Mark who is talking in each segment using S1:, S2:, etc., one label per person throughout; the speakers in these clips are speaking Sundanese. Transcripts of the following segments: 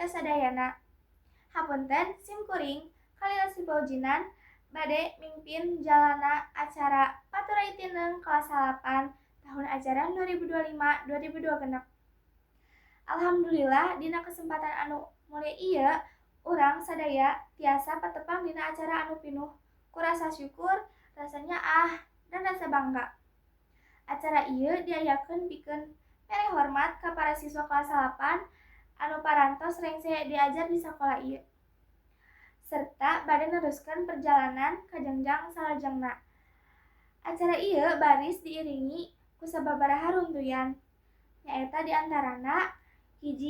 S1: ka sadayana. Hapunten, sim kuring Kalila Sipaujinan bade mimpin jalana acara Paturai Tineng kelas 8 tahun ajaran 2025-2026. Alhamdulillah, dina kesempatan anu mulia ieu urang sadaya tiasa patepang dina acara anu pinuh ku rasa syukur, rasa nyaah, dan rasa bangga. Acara ieu diayakeun pikeun mere hormat ka para siswa kelas 8 anu parantos rengse diajar di sakola ieu, serta bade neruskeun perjalanan ka jengjang salajengna. Acara ieu baris diiringi ku sababaraha runtuyan, nyaeta di antarana: 1.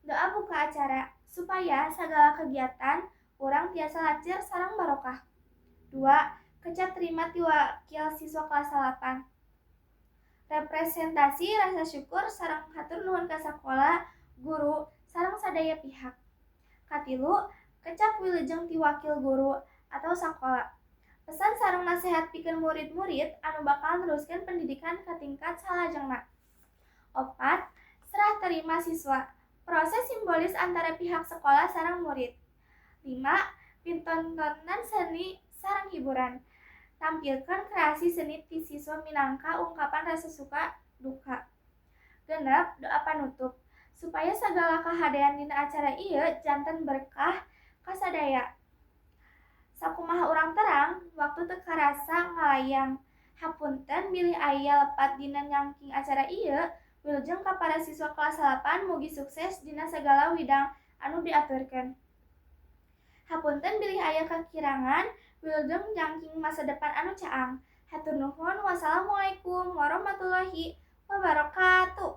S1: Doa buka acara supaya sagala kegiatan urang tiasa lancar sareng barokah. 2. Kecap terima ti wakil siswa kelas 8, representasi rasa syukur sareng hatur nuhun ka sakola, guru, sareng sadaya pihak. 3. Kecap wilujeng ti wakil guru atau sakola, pesan sareng nasehat pikeun murid-murid anu bakal neruskeun pendidikan ka tingkat salajengna. 4. Serah terima siswa, proses simbolis antara pihak sekolah sareng murid. 5. Pitontonan seni sareng hiburan, tampilkan kreasi seni ti siswa minangka ungkapan rasa suka duka. 6. Doa panutup supaya sagala kahadean dina acara ieu janten berkah ka sadaya. Sakumaha urang terang, waktu teu karasa ngalayang. Hapunten bilih aya lepat dina nyangking acara ieu. Wilujeng ka para siswa kelas 8, mugi sukses dina sagala widang anu diaturkeun. Hapunten bilih aya kakirangan. Wilujeng nyangking masa depan anu caang. Hatur nuhun, wassalamualaikum warahmatullahi wabarakatuh.